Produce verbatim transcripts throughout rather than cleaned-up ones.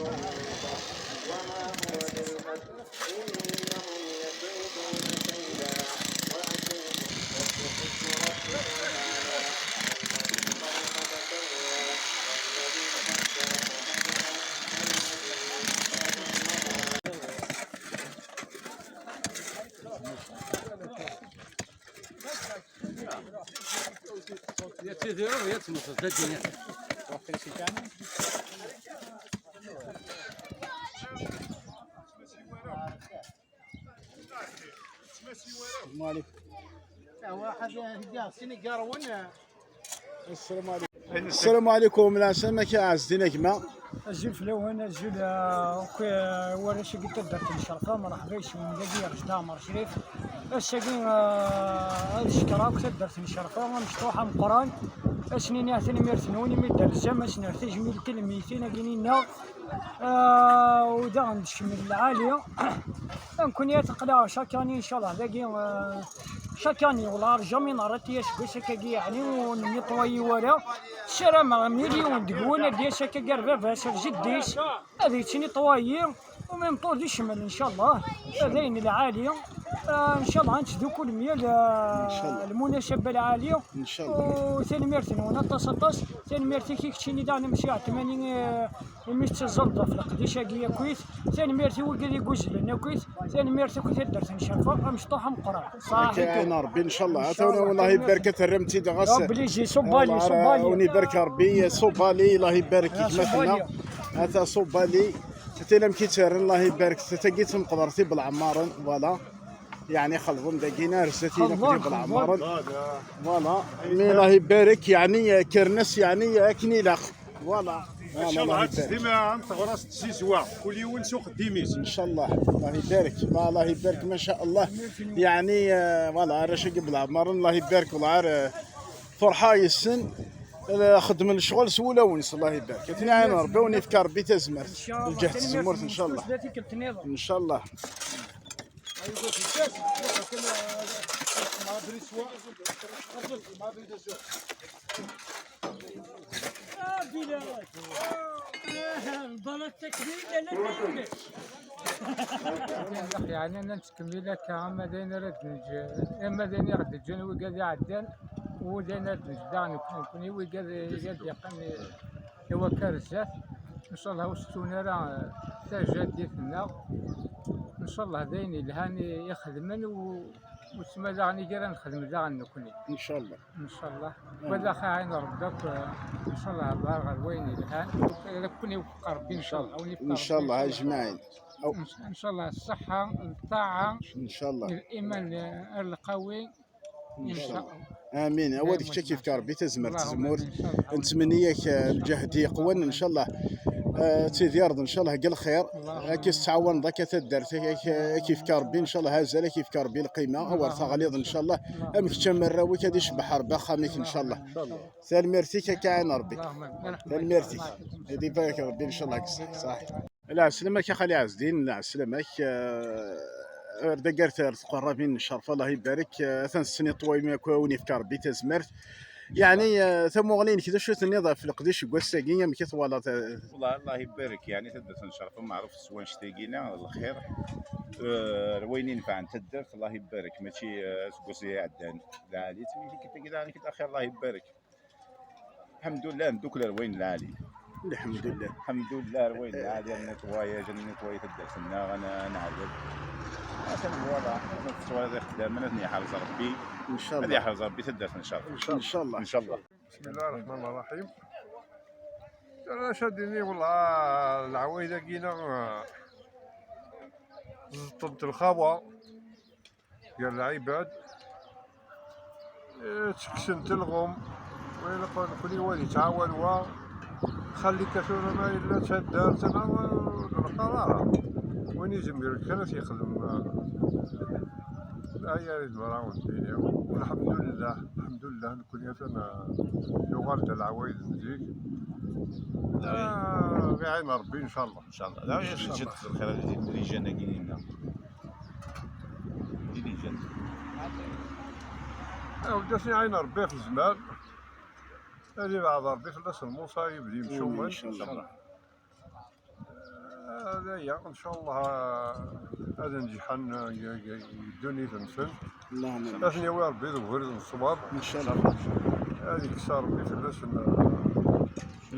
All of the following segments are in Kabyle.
وما هو بالهزل إنهم يكيدون كيدا وأكيد كيدا. يا تيديرو يا تمصر، دا الدنيا. السلام عليكم. واحد هداه سينيغاروان. السلام عليكم. السلام عليكم، العسلامة كي عزتينا كما. أزول فلاون، أزول، آه، أكو، آه، ورا شي قلت الدرت إن شاء الله، مرحبا يسون داكي رشد عمر شريف. الساكن، آه، هاد الشكرا كنت درت إن شاء الله، مشطوحة مقران. أسنين يعطيني ميرث نوني ميدال الزام، أسنين تجميل كلميتين أكينينا. آه، وداغن تشمل العالية. نكون يتقلع شاكاني إن شاء الله، داكي، آه، شاكاني ولا جامي نارت ياش بس هكاكي يعني، ونيطوايي ورا. السلام مليون دقونا ديال شاكا كار باباس جديس. هذه تنيطوايي وميم طول دي شمل إن شاء الله. هذين العالية. آه، إن شاء الله نتدوكو الميال، آه، إن شاء الله. المناسبة العالية. إن شاء الله. وثاني ميرث نونا طاس طاس. ثاني ميرث كي كتشيني داغنا مشي ثمانين، آه، وميس تزلط في القديش هاكي يا كويس. ثاني ميرث وقال يقوز لنا كويس. ثاني ميرث كنت درت نشافة، مشطوحة مقرعة. صحيح. هاكا يا ربي، إن شاء الله. إن شاء الله. هاتا والله يبارك، ترمتي دغس. ربي يجي صوبالي، والله صوبالي. وني بارك ربي، صوبالي، الله يبارك يا فيك، ما صوبالي. فينا. هاتا صوبالي. تتلم كي تسرن، الله يبارك. تتقيت مقدرتي بالعمارن، فوالا. يعني خلظن داكينا رزاتي الله نقدي بالعمارن. فوالا. مي الله يبارك، يعني كرنس، يعني أكني لاخ. فوالا. إن شاء الله الله هاد يبارك. السنة تغرس تزيزوا كل يوم سوق الديميز. إن شاء الله. الله يبارك. ما الله يبارك، ما شاء الله. يعني، آه، فوالا، راه شي قبل عمر، الله يبارك، والله عار، آه، فرحة يسن. آه، خدم الشغل سولا ونس، الله يبارك. اثنين عين ربي ونفكار ربي تزمرت. إن شاء الله. الجهد الزمرت، إن شاء الله. إن شاء الله. يعني أنا نتكمل هكا، أما داين راه نج-، أما داين راه نجان وكاد يعدان، وداين راه نج داغ نكون، نكون وكاد، وكاد يقن. إوا كار الزاف، إن شاء الله وستون راه تاجديتنا. إن شاء الله داين يلهان يخدمن و-، وتسمى داغن يجرى نخدم داغن نكوني. إن شاء الله. إن شاء الله. آمين. ولا خا عين ربك، آه، إن شاء الله الله غير وين يلهان. ربي يوفق ربي إن شاء الله. إن شاء الله أجمعين. إن شاء الله الصحة، الطاعة، إن شاء الله. الإيمان القوي. إن شاء الله. آمين. أوادك كيف كربي تزمر تزمور. نتمنى ياك الجهد يقوى إن شاء الله. آه، تيدي أرض إن شاء الله قال خير. هاك يستعاون ذاك تدرت، هاك كيف كربي إن شاء الله، هازال كيف كربي القيمة، أو تغليظ إن شاء الله. أمك تشمر راوي كدي شبح ربي خامك إن شاء الله. تالميرتي كاين ربي. تالميرتي. هذه بارك ربي إن شاء الله. صح. العسلامة يا خالي عز الدين، العسلامة. آه، أردا قالت تقربين الشرف، الله يبارك. آه، ثنسني طوي ما كون يفكر ربي تزمرت. يعني، آه، ثموغلين كذا شو تنيض في القديش قوساقين يا مكي طوالة، آه. والله الله يبارك، يعني تدرت نشرف معروف السوان شتيقينا الخير. آه، روينين فعن تدرت، الله يبارك، ماشي، آه، سقوسي عدان. لا، علي تميلي كتا كذا، يعني كتا خير، الله يبارك. الحمد لله، ندوك لروين العالي. الحمد لله. الحمد لله، روين العالي، النيطواياج، النيطواياج تدرسنا، أنا نعلم. عشان فوالا، التصوير هذا خدام، أنا ثاني يحرز ربي. إن شاء الله. هذا يحرز ربي، تدرس إن شاء الله. إن شاء الله. إن شاء الله. بسم الله الرحمن الرحيم. أنا شاديني والله العوايد كينا، آه، زطمت الخاوة. ديال العباد. إيه، تكسنت الغم. وين قال كل وادي تعاون وا. خلي كثر ما إلا تدار تناول القرار. وين يزم يرد كان يخدم. لا يا ريت براون الدنيا. والحمد لله، الحمد لله نكون أنا يغال العوايد نزيك. آه، غير عين ربي إن شاء الله. إن شاء الله. لا، إن شاء الله. جد الخير اللي جانا قليلنا. ديري جنة. أو داسني عين ربي في الزمان. هذه بعد ربي في الناس المصايب اللي مشوا آمين إن شاء الله. Ad aya, in ca Allah, ad nǧeḥen deg ddunit-nsen. Allahumma amin. Ad ten-yawi Rebbi deg ubrid n ṣṣwab. In ca Allah. Ad yekkes Rebbi fell-asen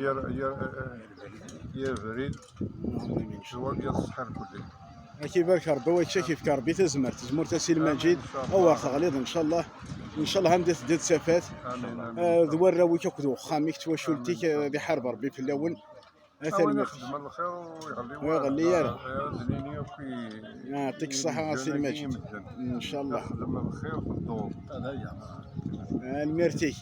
yir, yir, yir abrid. Allahumma amin. S wagi d ṣṣeḥ irkelli. Ad k-ibarek Rebbi, wa yečča k-yefk Rebbi tazmert, tazmert a Si Lmajid. Amin, in ca Allah. Awer teɣliḍ, in ca Allah. In ca Allah, anda teddiḍ d tafat. Amin, amin. Ah, d warraw-ik akked uxxam-ik, d twacult-ik, ah, ad iḥareb Rebbi fell-awen. A win tanemmirt. Ixeddmen lxir ur iɣelli wara. Ur iɣelli ara. Ah, ad nini akk i, ah, yeɛṭik ṣṣeḥḥa a Si Lmajid. In ca Allah. Xdem lxir tedduḍ. Tanemmirt-ik.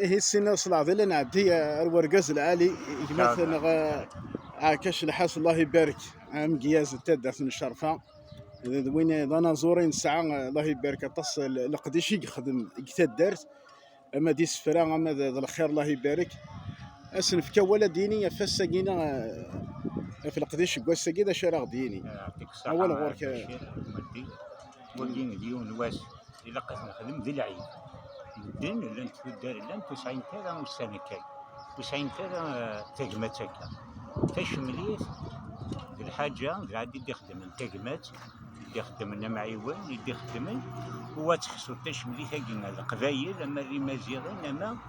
Ihi, sin aslaḍ i la nɛeddi ar wergaz lɛali, gma-tneɣ, ah, Ɛkac Lḥas, Allah ibarek, amedyaz n taddart n Ccerfa. D, d win, d anaẓur i nesɛa, Allah ibarek aṭas, l-, leqdic i yexdem deg taddart, ama d isefra, ama d, d lxir, Allah ibarek. Ad s-nefk awal ad d-yini ɣef wass-agi-nni, eh, ɣef leqdic n wass-agi, d acu ara ɣ-d-yini? Yeɛṭik ṣṣeḥḥa, awal ɣur-k. Bacir Muddi. Wagi d yiwen n wass ilaq ad t-nexdem d lɛid. Medden llan tuddar, llan ur sɛint ara ussan akka, ur sɛint ara, eh, tagmat akka. Tacemlit d lḥaǧa, d lɛad i d-ixeddmen tagmat, i d-ixeddmen amɛiwen, i d-ixeddmen, u ad teḥṣuḍ tacemlit-agi n Leqbayel, ama d Imaziɣen, ama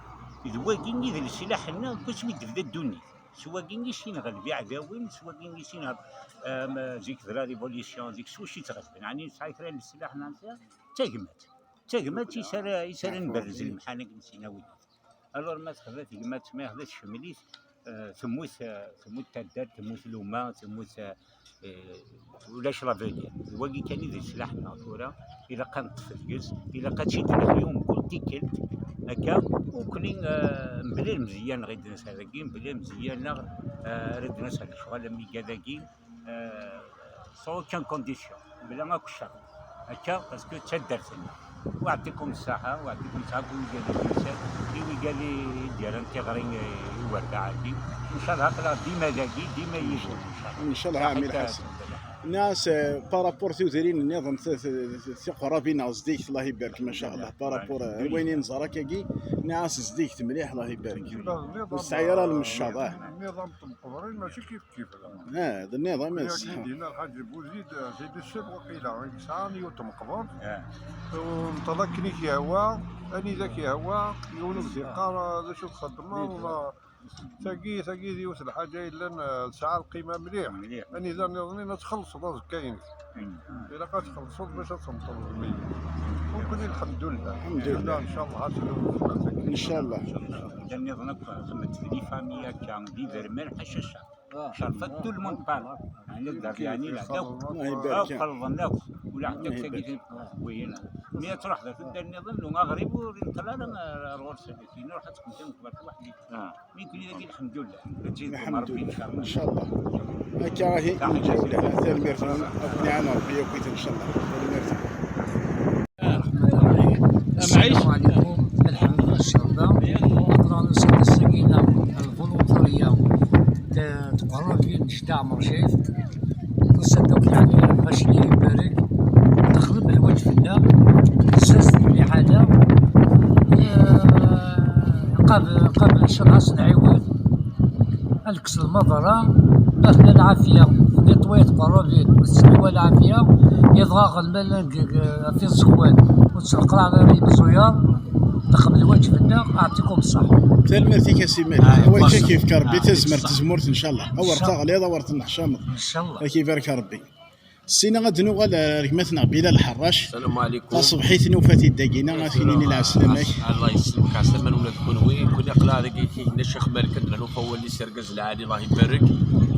d wagi i d leslaḥ-nneɣ deg wasmi d-tebda ddunit. S wagi i s-yenɣel iɛdawen, s wagi i s-yenɣel, em, zik d la révolution, zik s wacu i ttɣelben. Ɛni nesɛa kra n leslaḥ, neɣ nesɛa? D tagmat. D tagmat i s ara, i s ara nberrez lemḥan akken s-yenna wid. Alors ma texda tegmat, ma yexda tecmel-it, eh, temmut, eh, temmut taddart, temmut luma, temmut, eh, eh, ulac l'avenir. D wagi kan i d leslaḥ-nneɣ tura, ilaq ad neṭṭef deg-s, ilaq ad tt-id-nexli mkul tikkelt, akka, ukli, eh, mebla lemzeyya-nneɣ i d-neshel dagi, mebla lemzeyya-nneɣ, eh, ara d-neshel lecɣal am iga dagi, eh, sans aucune condition, mebla akk ccerṭ. Akka, parce que d taddart-nneɣ. Wa yeɛṭikum ṣṣeḥḥa, wa yeɛṭikum ṣṣeḥḥa, i wigad i d-yusan, i wigad i d-yerran tiɣri i, i werbaɛ-agi. Ncallah, aql-aɣ dima dagi, dima yid-wen, ncallah. Ncallah, a ɛemmi Lḥasen. Nniɣ-as, eh, par rapport tudrin nniḍen, t-, t-, t-, tiqrabin neɣ zeddiget, Allah ibarek, ma sha Allah, par rapport, eh, wayen i neẓra akkagi, nniɣ-as zeddiget mliḥ, Allah ibarek. Ur tesɛi ara lemeccaḍ, ah. Nniḍen temqebrin mačči kif kif. Ah, d nniḍen, ass. Akken i d-yenna Lḥaǧ Buzid, eh, Sidi Sseb, waqila, i yesɛan yiwet tmeqbert. Ah. Unṭel akken i k-yehwa, anida k-yehwa, yiwen ur d-yeqqar, eh, d acu txeddmeḍ, eh, tagi, tagi d yiwet lḥaǧa yellan, eh, tesɛa lqima mliḥ. Mliḥ. Anida nniḍen ad txellṣeḍ azekka-inek. Mm. Ilaq ad txellṣeḍ bac ad temmteḍ d meyya. Ukni lḥemdullah. Lḥemdullah. Ncallah, ncallah, ad tdum tezmert-agi. Ncallah. Nniḍen akk xedment di famille akka, d iderman, ḥaca ccerṭ. Cerfa tout le monde parle. Ɛni d yeɛni leɛdaw. Allah ibarek. Akk xelḍen akk. Ula ḥedd akk tagi tin wiyin. Mi ad truḥ d tudda nniḍen, aɣrib ur inṭel ara ar ɣur-s. Tin ruḥ ad txeddem tabert weḥd-i. Ah. Mi nekni dagi, lḥemdullah. Lḥemdullah. Ncallah. Akka ahi, nǧawel, tanemmirt-nwen. Ad ken-iɛan Rebbi akkit, ncallah. Tanemmirt. الرحمن الرحيم. السلام عليكم. الحمد لله، الشرطة. أطلع نص السكينة الفولونتارية ت-، تقرب لي نشتاع مرشيف. نصدق يعني باش لي يبارك. دخل بالوجه الله. سست لي حاجة. آه، قبل، قبل شهر سنعيود. الكس المضرة، أهل العافية، نيطوية قروبين، والسلوى العافية، يضغى الملنق في الزكوان، وتسلق على ريب زويار، تقبل وجه النار، أعطيكم الصحة. Tanemmirt-ik a Si Malik. Awal-ik ad k-yefk Rebbi tazmert, tazmurt, ncallah. Awer taɣliḍ, awer tenneḥcameḍ. Ncallah. Ad k-ibarek Rebbi. Ssina ad d-nuɣal ar gma-tneɣ Bilal Ḥerrac. Salam ɛlikum. Taṣebḥit nufa-t-id dagina, ad t-nini lɛeslama-k. Allah yesselmek ɛeslama-nwen ula d kunwi. Kunwi aql-aɣ dagi, kigna Ccix Malik, ad d-nufa wawal-is argaz lɛali, Allah ibarek.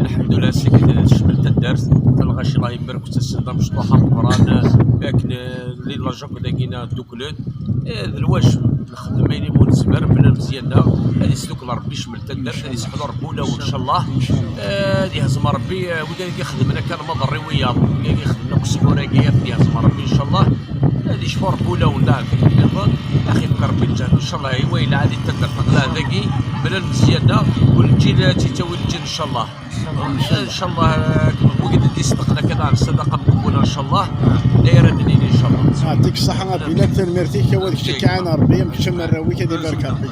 Lḥemdullah, ass-agi tecmel taddart. Talɣaci, Allah ibarek, ttasen-d amecṭuḥ ameqqran, akken, eh, lli lajak dagina dduklen. Eh, d lwajeb. Nxeddem ayen imu nezmer, mebla lemzeyya-nneɣ, ad isdukkel Rebbi, icmel taddart, ad isḥel Rebbi ulawen, ncallah. Eh, ad yehzem Rebbi, eh, wid-agi ixedmen akka lmaḍerri wiyaḍ, wid-agi ixedmen akk ssḥur-agi, ad ten-yehzem Rebbi, ncallah. Ad icfu Rebbi ulawen, d aɛekki nniḍen, ad aɣ-ifk Rebbi lǧehd, ncallah, i wayen lɛali n taddart aql-aɣ dagi, mebla lemzeyya-nneɣ, u lǧil ad tt-ittawi lǧil, ncallah. Ncallah, wigad i d-iṣeddqen akka daɣen ṣṣadaqa mqbula, ncallah. D ayen ara d-nini, ncallah. Yeɛṭik ṣṣeḥḥa a Bilal, tanemmirt-ik, awal kečč ad k-iɛan Rebbi, am kečč am warraw-ik, ad ibarek Rebbi.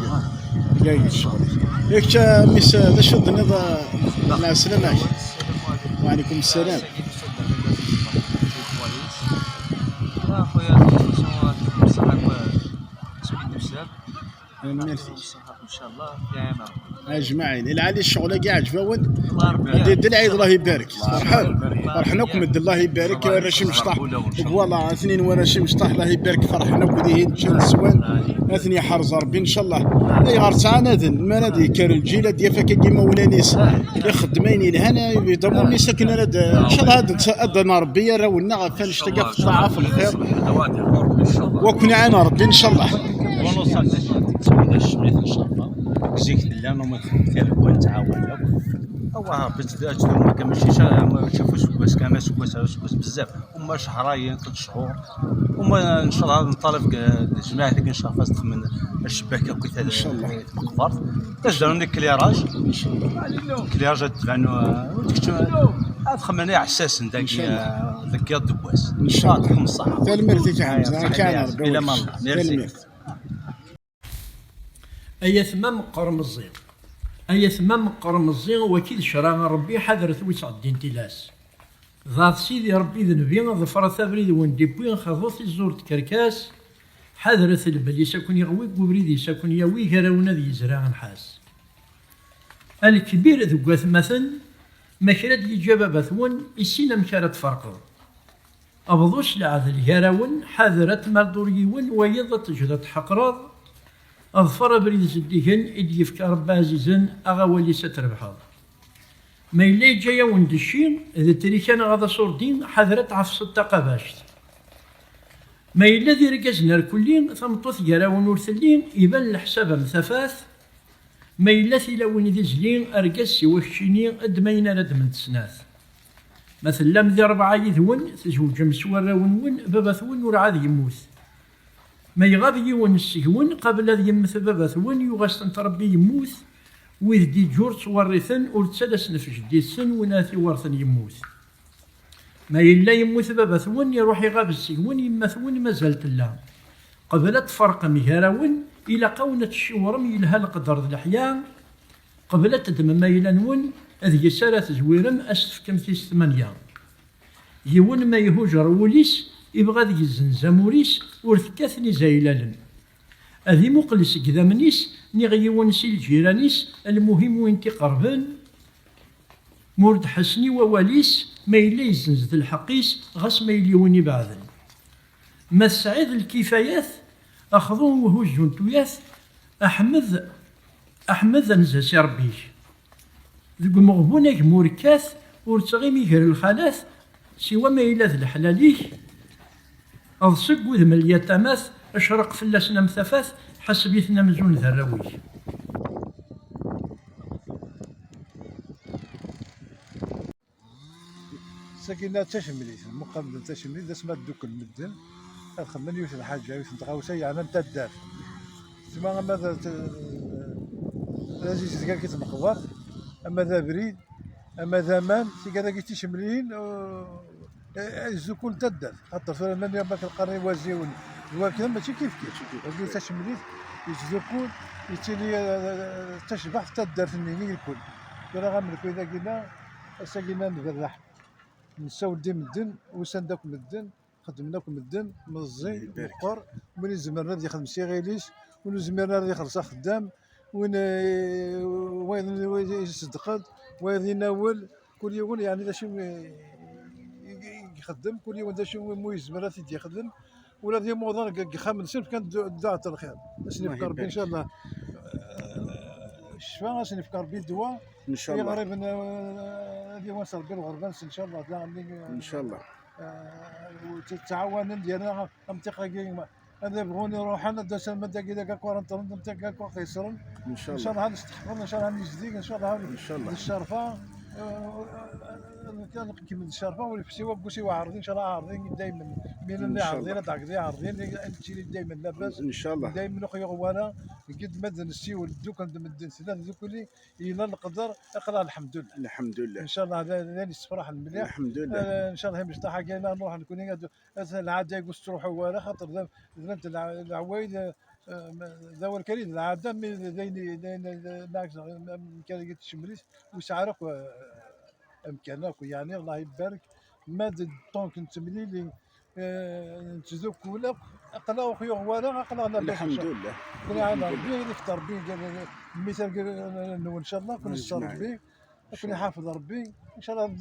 Deg ccɣel-ik. Kečč a mmi-s, d acu d-tenniḍ, eh, lɛeslama-k? وعليكم السلام. خويا، بصحة، سميت بزاف. Merci. بصحة إن شاء الله في عام. اجمعين. العالي الشغل كاع عجباون. الله ربي دي يعاونك. دي العيد، الله يبارك. الله فرحان. يبارك. فرحنا لكم الدين، الله يبارك يا ورشي مشطح. فوالا اثنين ورشي مشطح، الله يبارك. فرحنا لكم ديهين تشان سوان. اثني حرز ربي ان شاء الله. اي غير ساعه نادن ما نادي كان الجيل ديال فكا كيما ولانيس. يخدمين الهنا يضموني ساكن هذا ان شاء الله. هذا هذا ربي يراونا غفا نشتاق في الطاعه في الخير. وكنا عنا ربي ان شاء الله. ونوصل للشميت ان شاء الله. كزيك لا نوم تاع البوان تعاون. الله ربي تدعو ما كان ماشي شهر، ما تشوفوش سكواس كان سكواس سكواس بزاف. هما شهرين، ثلاث شهور. هما ان شاء الله نطالب الجماعه هذيك ان شاء الله تخمن الشباك كي هذا ان شاء الله. مقبر. باش داروا لنا كليراج. ان شاء الله. كليراج تبان. تخمن على اساس داك. ان شاء الله. ذاك يا دبواس. ان شاء الله. يعطيكم الصحه. تلميرتي كان كان ربي الى ما يوفقك. تلميرتي. Ay atma meqqer meẓẓi. Ay atma meqqer meẓẓi, waki d ccṛeɛ n Ṛebbi, ḥadret wi ttɛeddin tilas. Dɛet Sidi Ṛebbi d Nnbi, ḍefret abrid wen-d-iwwi, xḍut iẓur d tkerkas, ḥadret lbal-is a ken-iɣwi, deg ubrid-is a ken-yawi, gar-awen ad yezreɛ nnḥas. A lekbir deg watmaten, ma kra d-yeǧǧa baba-twen, issin amek ara tferqeḍ. Bḍu s leɛdel gar-awen, ḥader ad tmalḍur yiwen, wayeḍ ad teǧǧeḍ ad tḥeqreḍ. Ḍfer abrid zeddigen i d-yefka Ṛebbi ɛzizen, aɣ awal-is ad trebḥeḍ. Ma yella yeǧǧa-yawen-d cci, d trika neɣ d aṣurdi, ḥader ad tɛefseḍ taqabact. Ma yella d irgazen ar kulli, tameṭṭut gar-awen ur telli, iban leḥsab am tafat. Ma yella tilawin d izli, argaz siwa keččini, ddem ayen ara ddment snat. Ma tellam di ṛebɛa yid-wen, tzewǧem s warraw-nwen, baba-twen urɛad yemmut. Ma iɣab yiwen seg-wen, qabel ad yemmet baba-twen, yuɣ-asent Ṛebbi yemmut. Wid d-iǧǧur ttwerriten, ur ttalasen ɣef jeddi-tsen, win ara t-iwerten yemmut. Ma yella yemmut baba-twen, iruḥ iɣab seg-wen, yemma-twen mazal tella. Qbel ad tferqem gar-awen, ilaq-awen ad tciwṛem yelha leqder d leḥya. Qbel ad teddmem ayla-nwen, deg-s ara tezwirem, ad s-tefkem tis tmanya. Yiwen ma ihujer wul-is, ibɣa ad yezzenz amur-is, ur tekkaten izaylalen. Ad imuqel seg idammen-is, niɣ yiwen si lǧiran-is, lmuhim win t-iqerben, ma ur d-ḥessen i wawal-is, ma yella yezzenz-d lḥeqq-is, ɣas ma yella win ibeɛden. Ma tesɛiḍ lkifayat, axḍu uhuzzu n tuyat, aḥmed, aḥmed anza si Ṛebbi-k. Deg umeɣbun a gma ur kkat, ur ttɣimi gar lxalat, siwa ma yella d leḥlal-ik. Ḍseg udem n lyatamat, acreq fell-asen am tafat, ḥaseb-iten amzun d arraw-ik. Sakina d tacemlit, muqabel d tacemlit, d asma ddukkel medden, ad xedmen yiwet n lḥaǧa, yiwet n tɣawsa yeɛnan taddart. Tma ama d, d, d azizedgar ki tmeqbert, ama d abrid, ama d aman, tigad-agi ticemliyin, eh, eh, zukun taddart. Xaṭer tura nnan ma k lqern iwaziwen d wakken, mačči kif kif. Wagi tacemlit, yettdukul, yettili, eh, tacbaḥt taddart-nni i lkul. Tura ɣa melku dagina, ass-agina nberreḥ. Nessawel-d i medden, usan-d akk medden, xedmen akk medden, meẓẓi, meqqer, win izemren ad yexdem s iɣil-is, win ur zmiren ara ad ixelleṣ axeddam, win, eh, wayeḍ iṣeddqen, wayeḍ inawel, kul yiwen yeɛni d acu i, i, i ixeddem, kul yiwen d acu iwumi yezmer ad t-id-yexdem, ula d imuḍan deg, deg yexxamen-nsen fkan ddu-, dduɛt n lxir. Ad sen-ifk Ṛebbi, ncallah. Ccfa, ad sen-ifk Ṛebbi ddwa. Ncallah. Iɣriben, eh, ad iwanes Ṛebbi lɣerba-nsen, ncallah. Da, eh, ncallah. Eh, ttɛawanen yerna amtiq-agi, ad bɣun iruḥen, ad d-asen ma dagi d agakku ara nṭren, d amtiq agakku xisren. Ncallah. Ncallah ad steḥqen, ncallah ad nizdeg, ncallah ad, ncallah, d ccerfa. Eh, ad neqkim d ccerfa, ur ifsi waggus i uɛerḍi, ncallah aɛerḍi daymen. Mi nella ncallah. Iɛerḍi, ad d-ɛegḍi iɛerḍi, ad nettili daymen labas. Ncallah. Daymen ur ɣ-yuɣ wara, deg d ma d nessiwel, ddukkel d medden, tella tdukli, yella leqder, aql-aɣ lḥemdullah. Lḥemdullah. Ncallah d, d ayen yessefraḥen mliḥ. Lḥemdullah. Eh, ncallah imecṭaḥ-agi, ma nruḥ nekni ad, ad lɛada-agi ur tettruḥu wara, xaṭer d, d, d leɛwayed, eh, d awal kan i d lɛada, mi d ayen, d ayen, d ayen, d ayen, d ayen, d ayen, d ayen, d ayen, d ayen, ur yesɛi ara akk, eh, amkan akk, yeɛni Allah ibarek. Ma d ṭṭonk nettemlili, eh, nettdukul akk, aql-aɣ ur ɣ-yuɣ wara, aql-aɣ labas. Lḥemdullah. Kul ɛam Rebbi, yefk Rebbi, mmi targit-nwen, ncallah, kun s Rebbi. Ad ken-iḥafeḍ Rebbi. Ncallah, d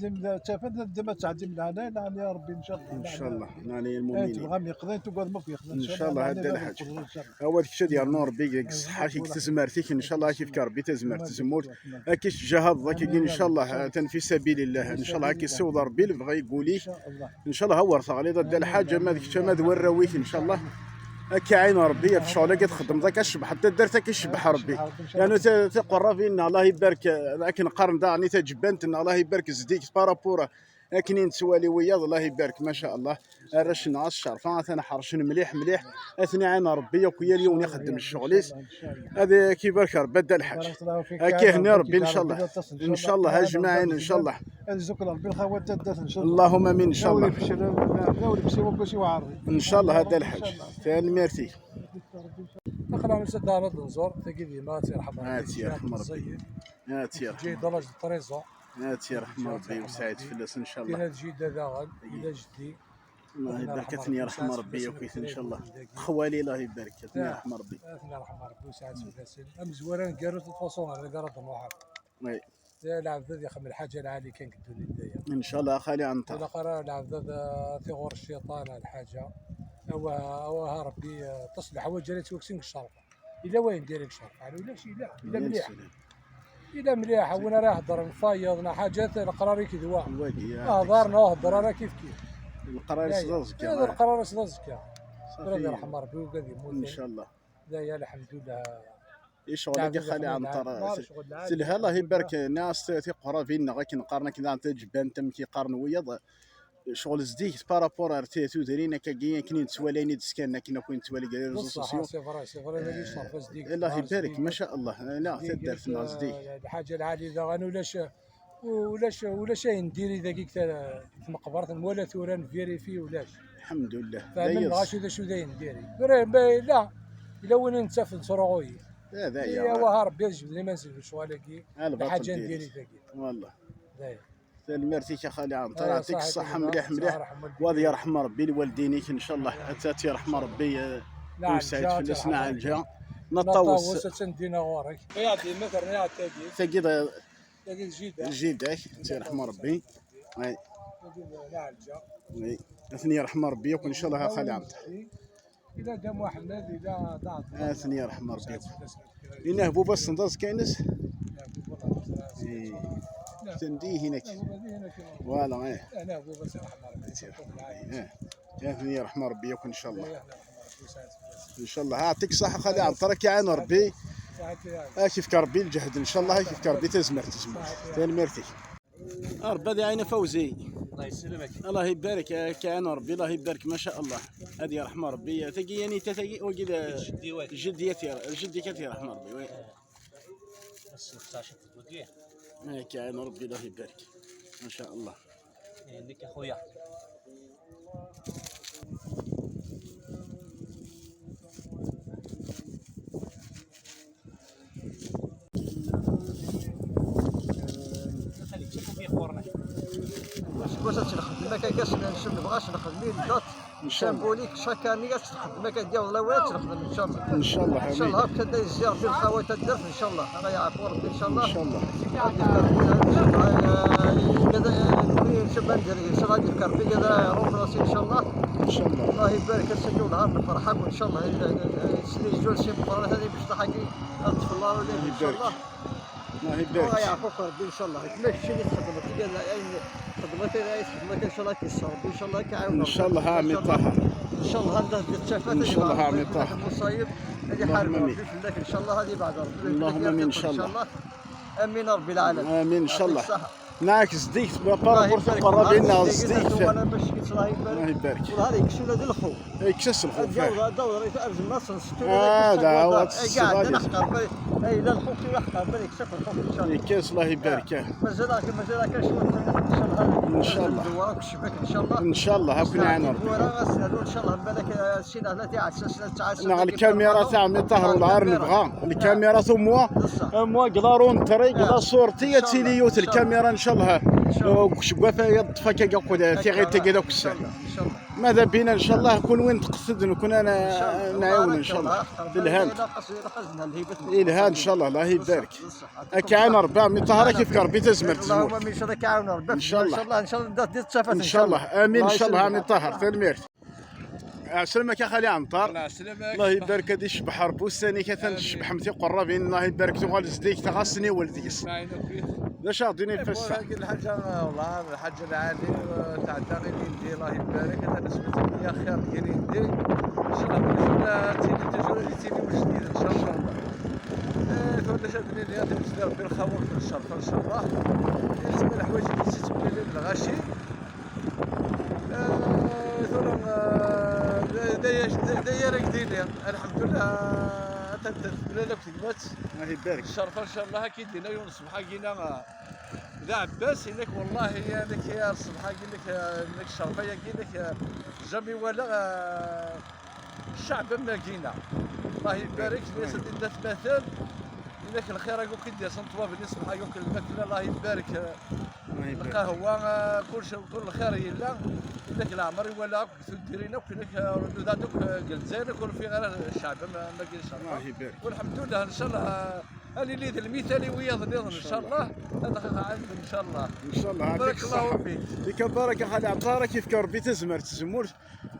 tafat, d ma tɛeddim leɛnaya, leɛnaya Rebbi, ncallah. Ncallah, leɛnaya lmumin. Tebɣam yeqḍa, tugadem akk yeqḍa, ncallah, leɛnaya Rebbi, ncallah. Awal kečč ad yernu Rebbi deg ṣṣeḥḥa-k, deg tezmert-ik, ncallah, ad k-yefk Rebbi tazmert, tazemmurt. Ad k-yeǧǧ ahat, ad k-igi, ncallah, atan fi sabilillah, ncallah, ad k-yessiweḍ Rebbi lebɣi deg wul-ik. Ncallah, a wer teɣliḍ a Dda Lḥaǧ, ama d kečč, ama d warraw-ik, ncallah. Ad k-iɛin Rebbi ɣef ccɣel-agi txeddmeḍ, akka tcebḥeḍ taddart, akka icebbeḥ Rebbi. Yernu ti-, tiqerrabin-nneɣ, Allah ibarek, akken qqaren daɣen i taǧebbant-nneɣ, Allah ibarek, zeddiget par rapport akken i nettwali wiyaḍ, Allah ibarek, maca Allah. Arrac-nneɣ ad ccerfen, atan ḥercen mliḥ, mliḥ. Ad ten-iɛin Rebbi akk, yal yiwen ixeddem ccɣel-is. Ad k-ibarek Rebbi a Dda Lḥaǧ. Ad k-ihni Rebbi, ncallah. Ncallah, ajmaɛin, ncallah. Ad izukkel Rebbi lxawa n taddart, ncallah. Allahumma amin, ncallah. Ncallah, a Dda Lḥaǧ. Tanemmirt-ik. Aql-aɣ nusa-d ad nẓur, tagi d yemma, ad tt-yerḥem Rebbi. Ad tt-yerḥem Rebbi. Ad tt-yerḥem. Teǧǧa-yi-d à l'âge de treize ans. Ad tt-yerḥem Rebbi, wesɛit fell-as, ncallah. Tina teǧǧa-yi-d daɣen, ila jeddi. Allah ibarek, ad ten-yerḥem Rebbi yakk-iten, ncallah. Xwali, Allah ibarek, ad ten-yerḥem Rebbi. Ad ten-yerḥem Rebbi, wesɛit fell-asen. Amezwar aneggaru, de toute façon, ar dagi ara d-nruḥ. Oui. Lɛebd ad ixdem lḥaǧa lɛali kan deg ddunit daya. Ncallah, a xali Ɛenṭer. Ilaq ara lɛebd ad, uh, tiɣur cciṭan, lḥaǧa. Awah, awah, Rebbi, uh, aṭas n leḥwayeǧ ara yettwakksen deg ccerf. Yella wayen diri deg ccerf, ɛni ulac? Yella, yella mliḥ. Yella mliḥ, win ara iheddren fayeḍ, neɣ ḥaǧat, leqrar-ik d wa. Wagi, ah, ahḍar neɣ uhedder ara kif kif. Leqrar-is d aẓekka. Leqrar-is d aẓekka. Tura ad yerḥem Rebbi wigad yemmuten. Ncallah. Daya, lḥemdullah. I ccɣel-agi, xali Ɛenṭer, telha, Allah ibarek, nniɣ-as ti-, tiqerrabin-nneɣ akken qqaren akken daɣen taǧebbant, amek i qqaren wiyaḍ, ccɣel zeddiget par rapport ar ti-, tudrin akkagi, akken i nettwali, ayen i d-skan, akken akk i nettwali deg les réseaux sociaux. C'est vrai, c'est vrai, wagi ccɣel zeddiget. Allah ibarek, maca Allah, la, taddart-nneɣ zeddiget. Lḥaǧa lɛali daɣen, ulac, ulac, ulac ayen diri dagi deg ta-, tmeqbert, nwala tura, nvérifi, ulac. Lḥemdullah. Fehmen dɣa acu d acu d ayen diri. Tura, ma yella, yella win i nettaf nesruɣuy. Daya. Wah, Rebbi ad jebden iman-nsen deg lecɣal-agi. Lḥaǧa n diri dagi. Wallah. Daya. Tanemmirt-ik a xali Ɛenṭer, yeɛṭik ṣṣeḥḥa mliḥ mliḥ. Wa ad yerḥem Rebbi lwaldin-ik, ncallah. Ad tt-yerḥem Rebbi, eh, wesɛit fell-as, Naɛelǧa. Naṭawes. Naṭawes, attan dinna ɣur-k. Tagi d, tagi d jida-k, ad tt-yerḥem Rebbi. Ay. Tagi d Naɛelǧa. Ay. Ad ten-yerḥem Rebbi yakk, ncallah, a xali Ɛenṭer. Ila Dda Muḥemmed, ila Dda Ɛebdella. Ad ten-yerḥem Rebbi. Inna Hbuba, tessneḍ aẓekka-ines? Ih. Atan dihin akka. Voilà, eh. Ad ten-yerḥem Rebbi yakk, ncallah. Ncallah. Yeɛṭik ṣṣeḥḥa, xali Ɛenṭer, ad k-iɛin Rebbi. Ad k-yefk Rebbi lǧehd, ncallah, ad k-yefk Rebbi tazmert, tazmert. Tanemmirt-ik. Rebbi ad iɛin a Fawzi. Allah yesselmek. Allah ibarek, ad k-iɛin Rebbi, Allah ibarek, maca Allah. Ad yerḥem Rebbi. Tagi, yanita tagi, wagi d jeddi-k ad t-yerḥem Rebbi, wi. Ad k-iɛin Rebbi, Allah ibarek. Maca Allah. Nekk a xuya. Aseggas ad tt-nxeddem akka, akka s-, s-, nebɣa ad tt-nxeddem i date symbolique, chaque année ad tt-nxeddem akka, ad d-yaweḍ lawan ad tt-nxeddem, ncallah. Ncallah, amin. Ncallah, akka da yezzi Rebbi lxawa taddart, ncallah. Ara yeɛfu Rebbi, ncallah. Ncallah. Ad yefk Rebbi, eh, kada, eh, nekni ncallah ad yefk Rebbi kada remplacer, ncallah. Ncallah. Allah ibarek, ass-agi wellah nefreḥ akk, ncallah. Sni zul si meqqran, ad ibecṭaḥ-agi. Ad ṭṭfeɣ lawan-agi, ncallah. Allah ibarek. Allah yeɛfu-k Rebbi, ncallah. Kma keččini txedmeḍ, ayen txedmeḍ, ayen txedmeḍ, ncallah, ad k-yeṣṣer Rebbi, ncallah, ad k-iɛiwen Rebbi. Ncallah, a ɛemmi Ṭaher. Ncallah, anda teddiḍ d tafat, ncallah, a ɛemmi Ṭaher. Lmuṣayib, ad iḥareb Rebbi fell-ak, ncallah, ad ibɛed Rebbi. Allahumma amin, ncallah. Amin a Rebbi lɛalamin. Amin, ncallah. Neɛk zeddiget, par rapport i tqerrabin-nneɣ zeddiget. Allah ibarek. Wellah ad yekkes ula d lxuf. Yekkes-as lxuf. Ad yaweḍ, ad yaweḍ, ad zemmeɣ ad s-nessettu. Ah, da, ad s-, iɛeddan ḥqerban. Ay, la lxuf, ila ḥqerban, yekkes-ak lxuf, ncallah. Yekkes, Allah ibarek. Mazal-ak, mazal-ak cwiṭ, ncallah. Ncallah. Ncallah, ad ken-iɛin Rebbi. Ncallah, ad s-nernu, ncallah, balak, eh, sin, la tiɛassa, la tiɛassa. Neɣ lkamira, a ɛemmi Ṭaher, wellah ar nebɣa. Lkamira, au moins, au moins, deg la rentrée, deg la sortie, ad tili yiwet lkamira, Inchallah. Deg useggas-a yeṭṭef akka akk tiɣilt-agi d akessar. Mada bina inchallah, kunwi nteqqes-d, nekni nɛiwen inchallah. Telhant. Ilha inchallah, Allah ibarek. Ad k-iɛin Rebbi, ɛemmi Ṭaher, ad k-ifk Rebbi tazmert, tzemmurt. Inchallah. Inchallah. Amin inchallah, ɛemmi Ṭaher, tanemmirt. Ɛeslama-k a xali Ɛenṭer. Allah ibarek, ad icebbeḥ Rebbi ussan-ik, atan tcebḥem tiqerrabin, Allah ibarek, tuɣal zeddiget ɣas niwel deg-s. D acu ara d-tiniḍ ɣef wass-a? Lḥaǧa, wallah, lḥaǧa lɛali, eh, tɛedda ilindi, Allah ibarek, atan asmet ya xir ilindi. Inchallah, ad tili tizuri, ad tili wejdi, inchallah. Eh, tura d acu ara d-nini, ad d-yezdi Rebbi lxawa d ccerfa, inchallah. Yezmer leḥwayeǧ i d-yettemlilin lɣaci. Eh, tura, eh, d, d, d, d aya ara k-d-iniɣ. Alḥemdulillah, atan temlal akk tegmat. Allah ibarek. Ccerfa, inchallah, ad k-id-iniɣ yiwen ṣṣbeḥ-agi-na, eh, d aɛebbas, inek wallahi, inek ya ṣṣbeḥ-agi, inek, eh, inek ccerfa-agi, inek, eh, jamais walaɣ, eh, Cceɛb am wagina. Allah ibarek, yes, ad d-tmaten. Inek lxir akk i d-yasen ṭwabel, iṣbeḥ akk lmakla, Allah ibarek. Allah ibarek. Lqahwa, eh, kullec, kull lxir yella. Inek leɛmer i walaɣ akk tuddirin akk, inek, eh, ṛududat akk, eh, deg Lezzayer akk, ur fiɣ ara cceɛb am, am wagi, inchallah. Allah ibarek. Walḥemdulillah, inchallah, eh, ad nili d lmital i wiyaḍ nniḍen, inchallah. Ad aɣ-ɛand, inchallah. Inchallah, barak Allahu fik. Fik baraka xali Ɛenṭer, ad k-ifk Rebbi tazmert, tzemmurt.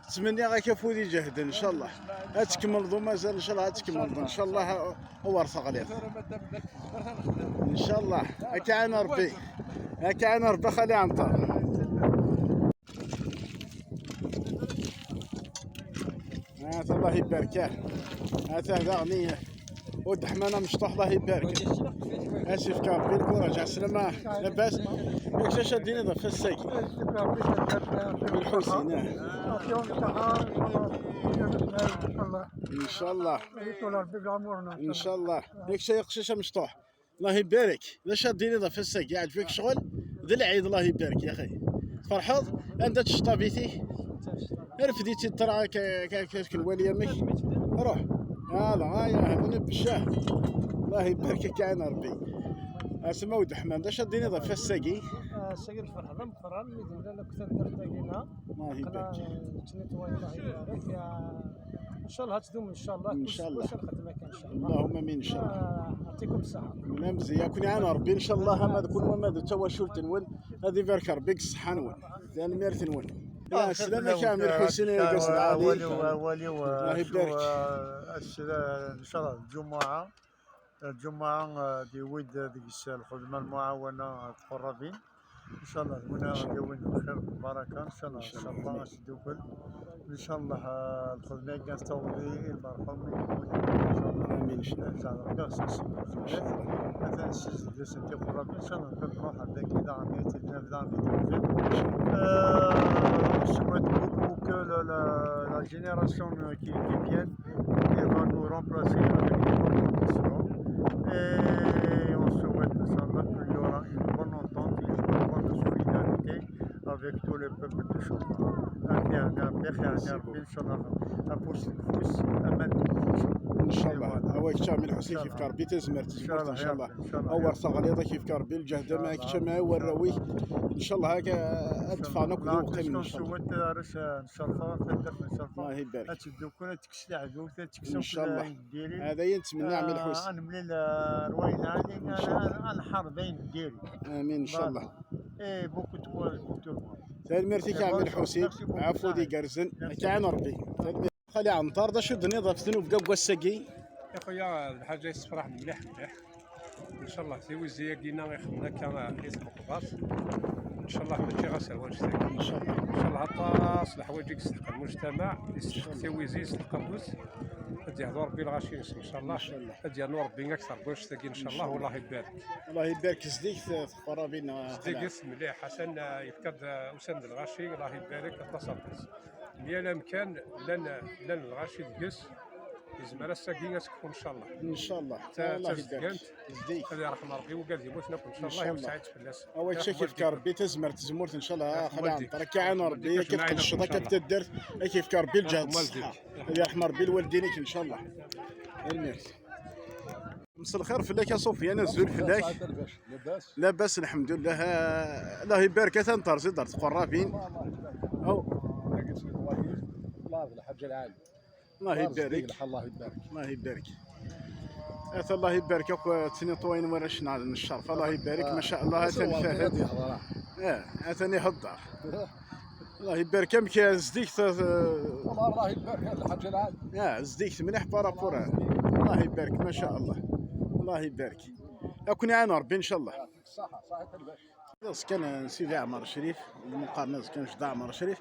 Ttmenniɣ-ak afud ijehden, inchallah. Ad tkemmleḍ umazal, inchallah, ad tkemmleḍ, inchallah, a-, a wer teɣliḍ. Inchallah, ad k-iɛin Rebbi. Ad k-iɛin Rebbi a xali Ɛenṭer. Ata Allah ibarek, ah. Ata daɣen i-, Udeḥman amecṭuḥ, Allah ibarek. Ad s-ifk Rebbi lkuraǧ. Ɛeslama, labas? Yak d acu ad d-tiniḍ ɣef wass-agi? Lḥusin, ah. Inchallah. Inchallah. Yak d acu ay aqcic amecṭuḥ? Allah ibarek. D acu ad d-tiniḍ ɣef wass-agi? Yeɛǧeb-ik ccɣel? D lɛid, Allah ibarek, ya xi. Tferḥeḍ? Anda-tt tceṭṭabit-ik? Rfed-itt-id ṭṭra akka, akka, akka, akka nwali amek. Ruḥ. Ala, aya, hbel beccah. Allah ibarek, ad k-iɛin Rebbi. Ɛeslama Udeḥman, d acu ad d-tiniḍ ɣef wass-agi? Ass-agi lferḥ d ameqqran, mi d-nella akk taddart-agi-na. Allah ibarek. Aql-aɣ nettnitway, Allah ibarek. Inchallah ad tdum, inchallah. Inchallah. Kullec ad nxeddem akka, inchallah. Allahumma amin, inchallah. Ah, yɛṭikum ṣṣeḥḥa. Mela mzeyya, ad ken-iɛin Rebbi, inchallah, ama d kunwi, ama d tawacult-nwen, ad ibarek Rebbi deg ṣṣeḥḥa-nwen. Tanemmirt-nwen. Ah, sslam-ik a Ɛemmi Lḥusin, argaz lɛali. Wali, wali, wali, Allah ibarek. Ass-a, inchallah, lǧumuɛa. Lǧumuɛa, eh, d-yewwi-d deg-s lxedma, lmuɛawana, eh, tqurrabin. Inchallah, d win ara d-yawin lxir d lbaraka, inchallah, inchallah, ad s-ddukkel. Inchallah, eh, lxedma-agi ad taweḍ i lmerḥum i yemmuten, inchallah. Amin, inchallah. Eh, atan ssizdeg-asen tiqurrabin, inchallah, nruḥ ar dagi daɣen, ad t-id-naf daɣen di teqbilt. Euh, on souhaite beaucoup que la, la, la génération, euh, qui, qui vient, elle va nous remplacer avec une bonne condition. Et on souhaite, inchallah, qu'il y aura une bonne entente et une bonne solidarité avec tous les peuples de Choma. Merci beaucoup. Inchallah. Inchallah. Awak ččar min ḥusin kif karbi tazmert tazmert, inchallah. Inchallah. Awar taɣliḍ kif karbi lǧehda ma kečč ma warraw-ik. Inchallah, ad ffɣen akk d uqim, inchallah. Inchallah. Ad tekkes leɛdut, ad tekkes akk ayen n diri. Hada i nettmenni, ɛemmi Lḥusin. Ad nemlil, eh, rway lɛali, ad nḥerr d ayen n diri. Amin, inchallah. Voilà. Eh, beaucoup de courage pour tout le monde. Tanemmirt-ik, ɛemmi Lḥusin. Merci beaucoup. Ɛafud igerrzen. Ad k-iɛin Rebbi. Tanemmirt. Xali Ɛenṭer, d acu d-tenniḍ ɣef tnubga n wass-agi? Ya xuya, d lḥaǧa yessefraḥen mliḥ mliḥ. Inchallah tiwizi-agi-na ixedmen akka i tmeqbert. Inchallah mačči ɣas ar wanect-agi. Inchallah. Inchallah aṭas leḥwayeǧ i yesteḥq lmujtamaɛ, yesteḥq tiwizi, yesteḥq aqbuz. Ad yehdu Rebbi lɣaci-nsen, inchallah. Inchallah. Ad yernu Rebbi akter n wanect-agi, inchallah, inchallah. Wallah ibarek. Allah ibarek zeddiget tqurrabin, ah, zeddiget mliḥ. Atan, ah, yefka-d, ah, usan-d lɣaci, Allah ibarek, aṭas aṭas. Myal amkan llan, llan lɣaci deg-s. Yezmer ass-agi ad tekfu, inchallah. Inchallah. Ta-, Allah ibarek. Tazedgant. Zeddiget. Ad yerḥem Rebbi wigad yemmuten akk, inchallah, inchallah. Yewseɛ-itt fell-as. Awa, ad k-ifk Rebbi tazmert tazemmurt, inchallah. Xali Ɛenṭer, ad k-iɛin Rebbi, ad k-id-tqelceḍ akka f taddart, ad k-ifk Rebbi lǧehd d ṣṣeḥḥa. Ad yerḥem Rebbi lwaldin-ik, inchallah. Tanemmirt. مساء الخير فلاك يا سفيان، أزول فلاك. لاباس؟ لاباس؟ لاباس الحمد لله. آه، الله يبارك، أثان ترزيد أرض قرابين. الله، الله يبارك. أو. راك تسوي كويس. الله يرضي الحاج العالي. الله الله يرزق يبارك. الحال، الله يبارك. الله يبارك. أثا الله يبارك، أكو تنيطوين ورا شنعل من الشرف. الله يبارك، ما شاء الله، أثا الفهد. آه، أثا يهضر. الله يبارك، أمك زديك ت-، والله الله يبارك، هذا الحاجة العالي. آه، زديك مليح بارابور. الله يبارك، ما شاء الله. الله يبارك. أكون يعين ربي إن شاء الله. يعطيك الصحة، صحيح الباشا. زكان سيدي عمر الشريف، المقارنة زكان جدة عمر الشريف.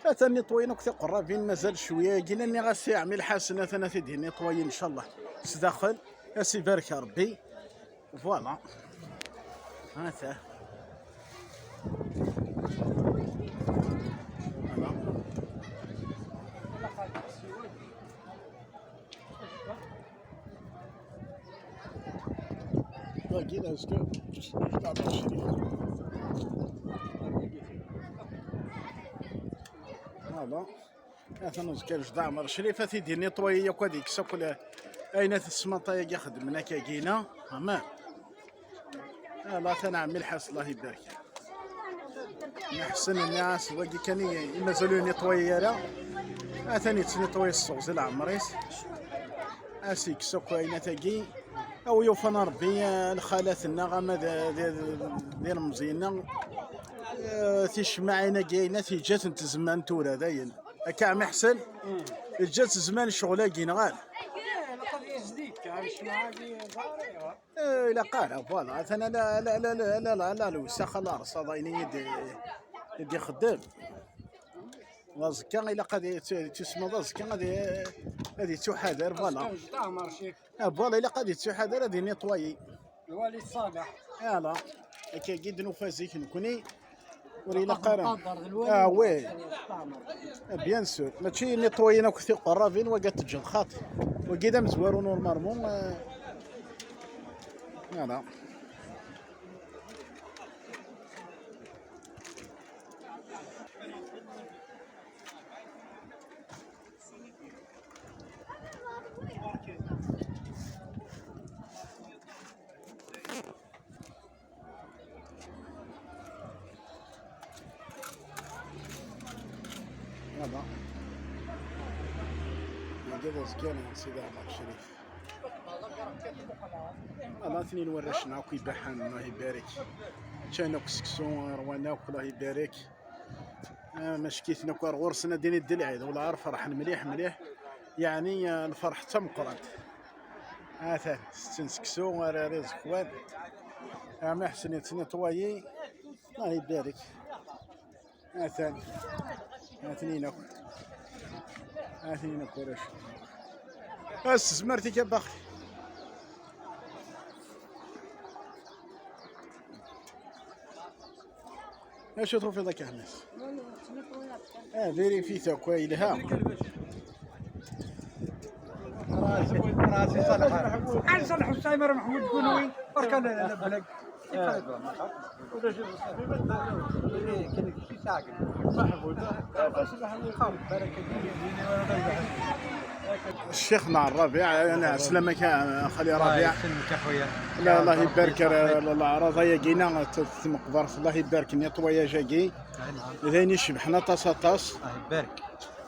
أثاني طوينك ثقرة بين مازال شوية، قلنا لي غاسي عمي الحسن، أثناء تدهني طويل إن شاء الله. سداخل، أسي بارك ربي. فوالا. هاتا. فوالا. باقي لا، اسكو. فوالا. هذا نزكر جدع عمر شريف، هاتي دير نيطويي ياك هذيك ساكل. اين تسمى طايا يخدم هناك كاينه. اما. آه، لا، تنعم الحاس، الله يبارك. نحسن الناس، واقي كان ي-، مازالوا ينيطوي يرى. آه، ثاني تنيطوي الصوز العمريس. آه، سيك سوكو عيناتاكي. أو يوفانا ربي، آه، الخالات النغمة ذي، ذي، ذي رمزينا. آه، تيشمعينا كاينة، تيجات نتزمان تورا داين. هكا عمي حسن؟ جات زمان شغل كاين غير. إيه، لا قضية جديد، كان شمعة دي ضارية. إيه، لا قارا، فوالا. أنا لا، لا، لا، لا، لا، لا، لا، الوساخة، لا رصاصة، عيني يدي، يدي خدام. وزكا إلا قد يت-، تسمى وزكا غادي، غادي تحذر، فوالا. آه، فوالا، إلا قد يتحذر غادي نيطوايي. الوالي الصالح. فوالا. هكا قد نفازيك نكوني. ولينا قارن. اه وي. بيان سور، ماشي نيطوينا كثير قرابين وقت تجي الخاط. وكذا مزوارو نورمالمون، آه. فوالا. هذا. هذا زكانا سيدي عمر الشريف. الله اثنين ورشنا كي بحان، الله يبارك. كان كسكسو روانا، الله يبارك. آه، ما شكيت نكوار غرسنا ديني الدلعيد، ولا عارف فرحان مليح مليح. يعني، آه، الفرح تمقرنت. هذا ستين سكسو، راه رزق وين. آه، ما حسن يتنطوايي. الله يبارك. هاتان. هاتني ناكل. هاتني ناكل، اش؟ بس زمرتي كباخ. اش تروح في ذاك الناس؟ اه، فيري في ثاك ويلها. راسي، راسي صالح. عن صالح حسين، راه محمود كونوي، بركة لا، لا، بلاك. الشيخ مع الربيع، انا عسلامك يا خالي الله ربيع. يسلمك يا خويا. لا، الله يبارك، لا، لا، لا، راه ضيا كينا تمقبرت، الله يبارك، نيطواياج اكي. نعم. اذا يشبحنا طاس طاس. الله يبارك.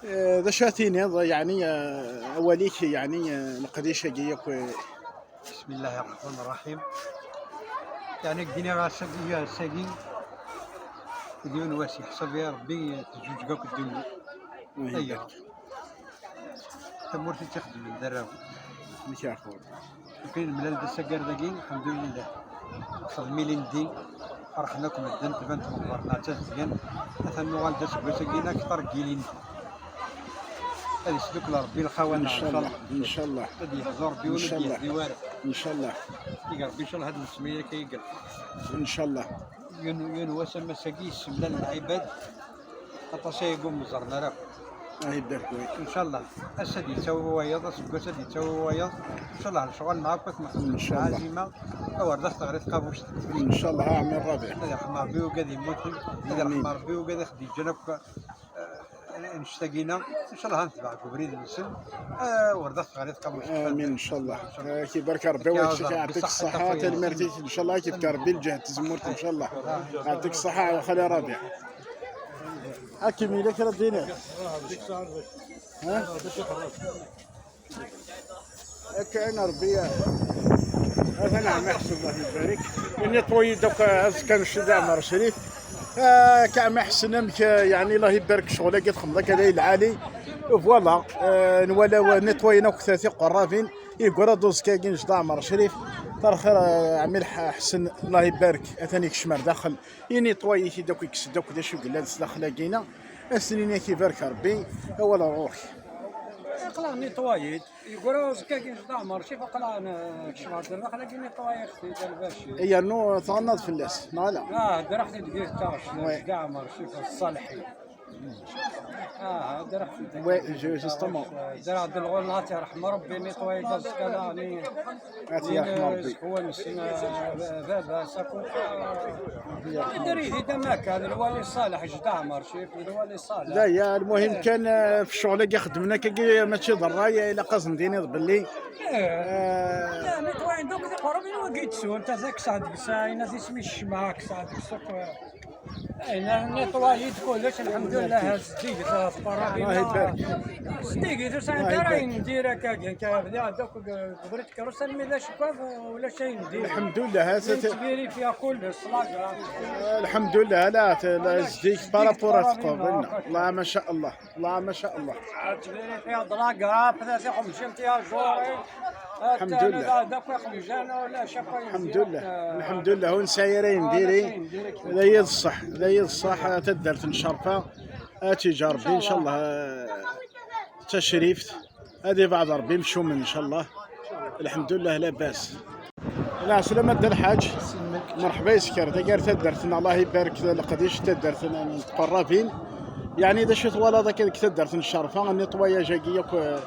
آه، ذا شاتيني، يعني، آه، اوليك، يعني، آه، القديشه كي ياك. بسم الله الرحمن الرحيم. يعني الدنيا راه ساقي، ساقي. اليوم واسي حسب يا ربي تجوج كاك الدنيا. الله ايوه. يبارك. تمورتي تخدم من دراهم. مش يا اخويا. كاين الملال د السكر داكي، الحمد لله. وصل ميلين دي، فرحنا كم الدنت بنت مقبرنا تزين. أثنى والدة سبوسكينا كتر جيلين. هذه سلوك ربي الخوانا ان شاء الله، ان شاء الله. غادي يحضر بي ان ولا شاء الله، يهدي والو. ان شاء الله. يا ربي ان شاء الله هاد السميه كيقل. ان شاء الله. يون، يون واسا مساكي يسمى العباد. اطاسي يقوم مزرنا راه. الله يبارك فيك. ان شاء الله. اسد يتسوى ويض، اسد يتسوى ويض. ان شاء الله الشغل معاك ما ان شاء الله. عزيمه. او رضا تغري تقابوش. ان شاء الله، امين ربي. هذا حمار بيو قاعد يموت. هذا امين. حمار بيو قاعد يخدي جنب. Annect-agi-ina, ncallah ad netbeɛ deg ubrid-nsen. Ah, ur d aɣ-teɣriḍ kan. Amin, ncallah. Ah, kibarek Rebbi, wa kečč, yeɛṭik ṣṣeḥḥa, tanemmirt-ik, ncallah, kibarek Rebbi, lǧehd, tazemmurt, ncallah. Yeɛṭik ṣṣeḥḥa, a xali Rabiɛ. Akken yella kra d-tiniḍ? Ha? Akka, Rebbi, atan ɛemmi Ḥsen, Allah ibarek. Netwayi-d akk azekka n Ccid Ɛmer Crif. Ah, akka, ɛemmi Ḥsen, amek, yeɛni, Allah ibarek, ccɣel-agi txedmeḍ akka d ay lɛali. Voilà, ah, nwala netwayen akk tiqerrabin. Yegra-d uzekka-agi n Ccid Ɛmer Crif. Tarxir, ah, ɛemmi Ḥsen, Allah ibarek, atan ikcem ar daxel. Initwayi-t-id akk, ikkes-d akk d acu yellan s daxel-agi-ina. Ad s-nini ad k-ibarek Rebbi, awal ɣur-k. Aql-aɣ netwayi-d. Yegra uzekka-agi n Ccid Ɛmer Crif, aql-aɣ nekcem ɣer daxel-agi, netwayi-t-id a Lbacir. Yernu tɣennaḍ fell-as, neɣ ala? Ah, ddreɣ-t-id deg taɣect, Ccid Ɛmer Crif, Ṣṣalḥi. Ah, ddreɣ-t-id. Oui, justement. Ddreɣ-d lɣunna, ad t-yerḥem Rebbi, netwayi-d azekka daɣen. Ad t-yerḥem Rebbi. Ikhwan-nsen, ah, baba-s akk. Ad yerḥem Rebbi. Ad yerḥem Rebbi. Lwali Ṣaleḥ, Ccid Ɛmer Crif, lwali Ṣaleḥ. D aya, lmuhim kan, eh, f ccɣel-agi xeddmen akkagi, mačči d ṛṛay, ilaq ad sen-d-tiniḍ belli, eh, netwayen-d akk tiqerrabin wagi yettsun, tazak sɛed deg-s, ayen ad isem ccemɛa, sɛed deg-s akk. Ayen netwayi-d kullec, lḥemdullah, zeddiget tiqerrabin. Allah ibarek. Zeddiget, ur sɛint ara ayen n diri akkagi, nekk bdiɣ-d akk deg ubrid. Kerrus almi d acekkaḍ, ulac ayen din. Lḥemdullah, ha-t-a. Nettvérifiya kullec, la grave. Lḥemdullah, la, la, zeddiget par rapport à tqebel. La, ma sha Allah, la, ma sha Allah. Nettvérifiya la grave, la tiqemjimt ya juri. Lḥemdullah. Ulac akk ayen din. Lḥemdullah, lḥemdullah, ur nesɛi ara ayen diri. D aya d ṣṣeḥ, d aya d ṣṣeḥ, taddart n Ccerfa. Ad tiǧi Rebbi, ncallah, tacrift. Ad ibeɛd Rebbi imcumen, ncallah. Lḥemdullah, labas. Lɛeslama a Dda Lḥaǧ. Merḥba yes-k ar dagi ar taddart-nneɣ, Allah ibarek leqdic n taddart n tqerrabin. Yeɛni d acu twalaḍ akka deg taddart n Ccerfa, nettoyage-agi akk, eh,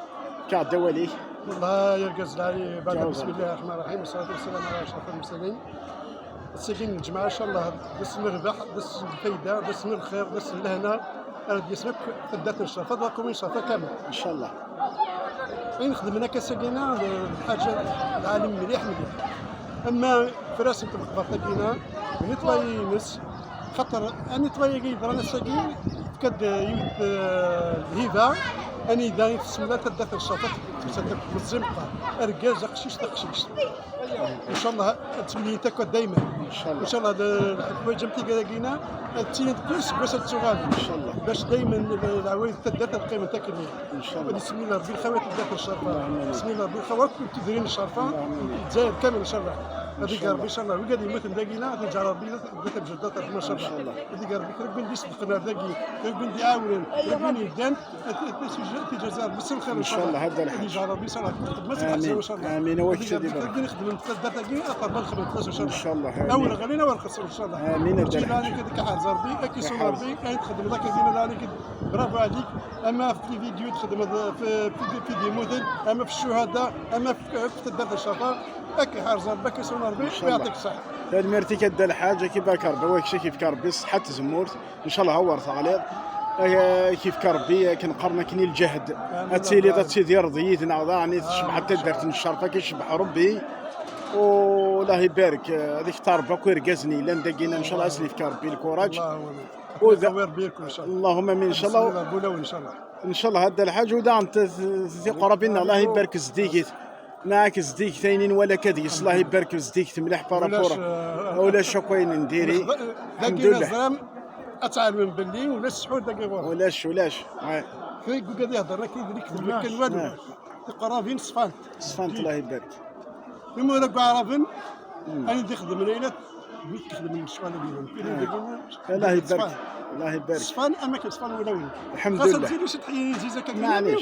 k-iɛedda walik? Wallah, argaz lɛali, bada, bismillahi rraḥmani rraḥim, wassalatu wassalamu ɛala acrafil mursalin. Ass-agi n lǧemɛa, ncallah, d ass n rrbeḥ, d ass n lfayda, d ass n lxir, d ass n lehna, ara d-yasen akk taddart n Ccerfa, d la commune n Ccerfa kamel. Ncallah. Ayen xedmen akka ass-agi-na, d lḥaǧa lɛali mliḥ, mliḥ. Ama fras n tmeqbert-agi-na, nettoyé-ines, xaṭer nettoyé-agi yeḍran ass-agi, tefka-d yiwet, eh, lhiba, anida i tessemlal taddart n Ccerfa, tefsa-d akk meẓẓi meqqar, argaz, aqcic, taqcict. Ncallah ad ttemlilint akka daymen. Ncallah. Ncallah, d-, lḥwayeǧ am tigara-agi-na ad ttilint kul seggas ad ttuɣalent. Ncallah. Bac daymen l-, lɛwayed n taddart ad qqiment akken. Ncallah. Ad yessemlil Rebbi lxawa n taddart n Ccerfa. Allahumma amin. Yessemlil Rebbi lxawa akk n tudrin n Ccerfa. Allahumma amin. Lezzayer kamel, ncallah. Ad iǧǧ Ncallah. Rebbi, ncallah, wigad yemmuten dagi-na, ad iǧǧ Rebbi d at, d at Mǧeddat, ncallah. Ncallah. Ad iǧǧ Rebbi kra n win d-iṣeddqen ar dagi, kra n win d-iɛawnen, kra n win yeddan, ad, ad, ad tijaza Rebbi s lxir, ncallah. Ncallah, a Dda Lḥaǧ. Ad iǧǧ Rebbi, ncallah, ma teḥzen, ncallah. Amin, amin, a wakk. Ad iǧǧ Rebbi kra n win ixedmen taddart-agi, aqerban xedmen fell-as, ncallah. Ncallah, amin. Awer ɣlin, awer xesren, ncallah. Amin, a Dda Lḥaǧ. Amin. Kečč d aḥerz Rebbi, ad k-iṣun Rebbi, ayen txedmeḍ akka dima d ayen i k-, bravo عليك. Ama f les vidéos txedmeḍ f, f, f, f les yemmuten, ama f ccuhada, ama f, f taddart n Ccerfa, ad k-iḥrez Rebbi, ad k-iṣun Rebbi, ncallah. Yeɛṭik ṣṣeḥḥa. Tanemmirt-ik a Dda Lḥaǧ, ad k-ibarek Rebbi, ad k-yefk Rebbi ṣṣeḥḥa d tzemmurt, ncallah awer teɣliḍ. Ad k-yefk Rebbi, akken qqaren akken i lǧehd. Amin. Ad tiliḍ, ad tidireḍ yid-neɣ daɣen, i tecbeḥ taddart n Ccerfa, ad k-icebbeḥ Rebbi. U Allah ibarek, ad ikter Rebbi akk irgazen yellan dagi-na, ncallah ad sen-yefk Rebbi lkuraǧ. Allahumma amin. Ur d-, Rebbi yakk, ncallah. Allahumma amin, ncallah. Bismillah, Rebbi ulawen, ncallah. Ncallah a Dda Lḥaǧ, u daɣen t-, t-, tiqrabin, Allah ibarek zeddigit. Neɣ zeddigit ayen i nwala akka deg-s, Allah ibarek zeddigit mliḥ par rapport. Ulac, eh, ulac akk ayen n diri. Dagi lḥemdullah. Ad tɛelmem belli ulac ssḥur dagi ɣur-, ulac, ulac. Ouais. Kra n wigad iheddren akka, d lekdeb, ulac, kan walu. Ouais. Tiqrabin ṣfant. Ṣfant, Allah ibarek. Imura n Waɛraben, mm, ayen d-ixedmen ayla, wid ixedmen lecɣal-agi. Ah. Allah ibarek. Allah ibarek. Ṣfan, am akken ṣfan wulawen. Lḥemdullah. Xas ad tili ciṭ yiziz akka, maɛlic.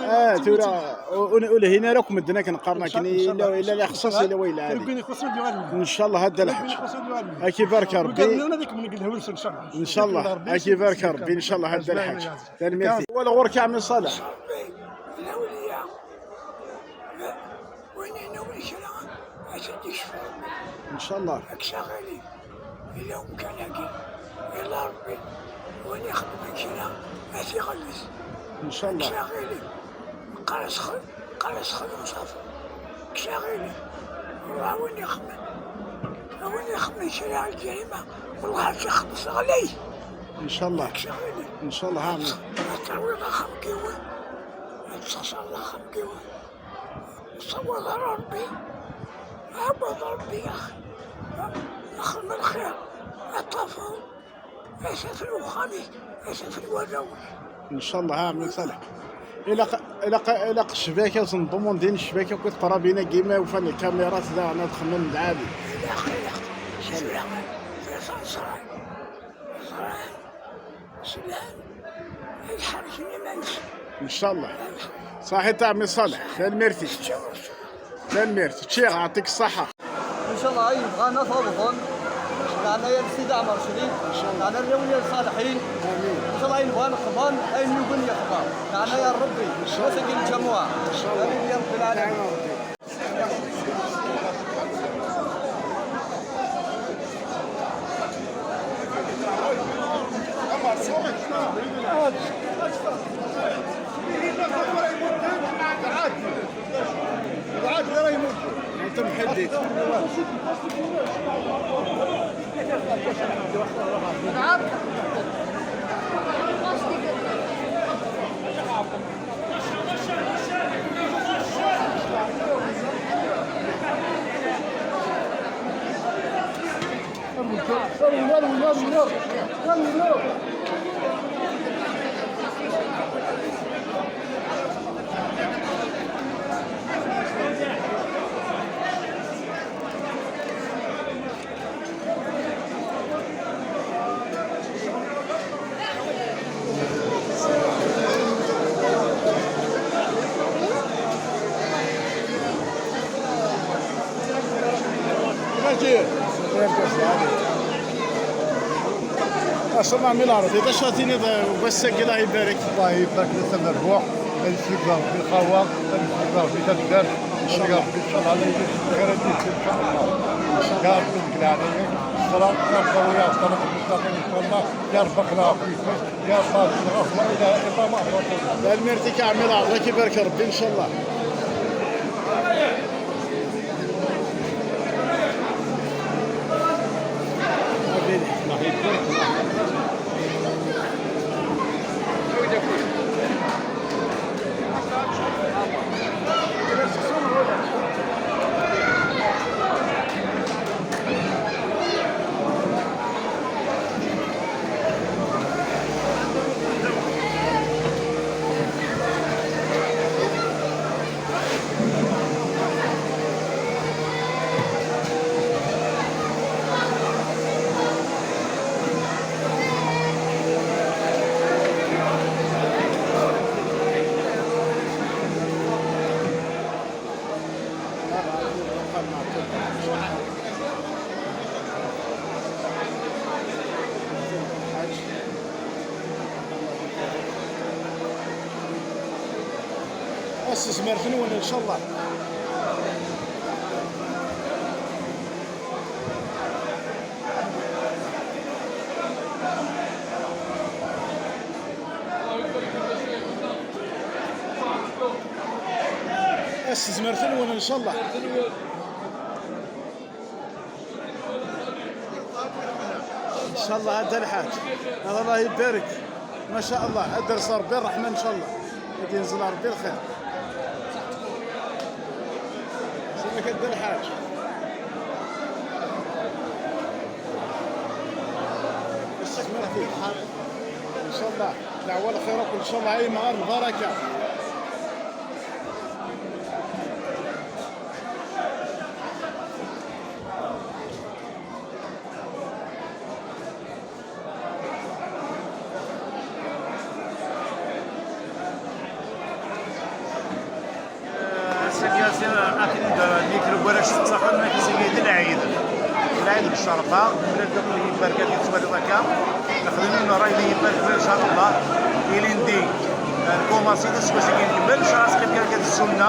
Ah, tura, ur, ur lhin ara akk medden akken qqaren akken, illa, illa lixṣaṣ, illa wayla ɛli. Ncallah, ad d-alḥeq. Ad k-ibarek Rebbi. Ncallah, ad k-ibarek Rebbi, ncallah, ad d-alḥeq. Tanemmirt. Wala ɣur-k a ɛemmi Ṣaleḥ. Win yennawen kra, ad t-id-yecfu Rebbi. Ncallah. Ad k-saɣali. Yella umkan-agi. Yella Rebbi. Win ixedmen kra, ad t-iɣellet. Ncallah. Kkes aɣilif. Qqar-as xed-, qqar-as xdem ṣafi. Kkes aɣilif. Wallah, win ixedmen, win ixedmen kra lǧarima, wallah, ad t-ixelleṣ ɣlay. Ncallah. Kkes aɣilif. Ncallah, amin. Ad tawiḍ axxam n yiwen, ad tessexṣareḍ axxam n yiwen. Ṣewweḍ ɣer Ṛebbi. Ɛawed Ṛebbi, axi. Xdem lxir. Ad tafeḍ. Ad tafeḍ uxxam-ik, ad tafeḍ warraw-ik. Ncallah, amin, Ṣaleḥ. Ilaq, ilaq, ilaq ccbaka, ad nḍemmun din ccbaka akked qrabin-agi, ma ufan lkamirat daɣen ad xemmen lɛali. Ilaq, ilaq. Tura, tura ẓran, ẓran, slan, ad ḥerken iman-nsen. Ncallah. Ṣaḥit a ɛemmi Ṣaleḥ, tanemmirt-ik. Tanemmirt, ččiɣ, ɛṭik ṣṣaḥa. Ncallah ayen bɣan ad t-awḍen. Leɛnaya n Sidi Ɛmer Crif. Leɛnaya n Lawliya Ṣaliḥin. Ncallah ayen bɣan xḍan, ayen yugen yexḍa. Leɛnaya n Ṛebbi. Ass-agi n lǧamuɛa. Amin ya Ṛebbi lɛalamin. عاد راه يموت. انت محدد. Aṣṣlam i Ṛebbi, d acu ara tiniḍ, eh, wass-agi, Allah ibarek? Allah ibarek, d ass amerbuḥ, ad isellek Ṛebbi lxawa, ad isellek Ṛebbi taddart, ad isellek Ṛebbi, ncallah, ad isellek Ṛebbi, ncallah. Ya Ṛebbi, deg leɛnaya-k, ṣṣra, ya Ṛebbi, ya Ṛebbi, ya Ṛebbi, aql-aɣ. Tanemmirt-ik a ɛemmi Laɛḍa, ad k-ibarek Ṛebbi, ncallah. Ass izmer tenwen, ncallah. Ass izmer tenwen, ncallah. Ncallah a Dda Lḥaǧ. Allah ibarek. Maca Allah, ad d-yerẓ Ṛebbi ṛṛeḥma, ncallah. Ad d-yenzel Ṛebbi lxir. Sima-k a Dda Lḥaǧ. Ncallah. Dɛwa lxir akk, ncallah, ay imɣar lbaraka. Ass-agi, akken i d-, mi kra n warrac ttaxren, akken seg d lɛid. Lɛid n ccerba, mlal akk yibarkat i tettwaliḍ akka. Nexdem yiwen n ṛṛay d yibarkat, ncallah. Ilindi, eh, nkumaṣi d aseggas-agi nkemmel, ncallah teqqim kan akka d ssunna.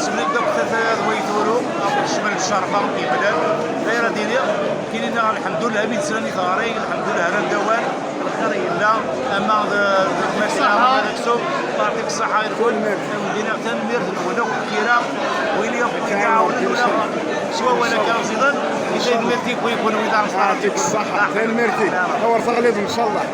Semlal akk tata d way turu, akked ccmel n ccerba, yemlal. D ayen ara d-iniɣ, kinin-aɣ lḥemdullah, mi d-slan i teɣri, lḥemdullah, rran-d awal. Yella, ama d, d, d Maksum, ama d Aksum, yeɛṭik ṣṣeḥḥa i lkul. Tanemmirt. Tanemmirt-nwen akk, kra, win yakk i iɛawnen ula s wawal akka ẓidan, tanemmirt-ik i kunwi d aɣ-, yeɛṭik ṣṣeḥḥa. Tanemmirt-ik. Awer teɣliḍ, ncallah.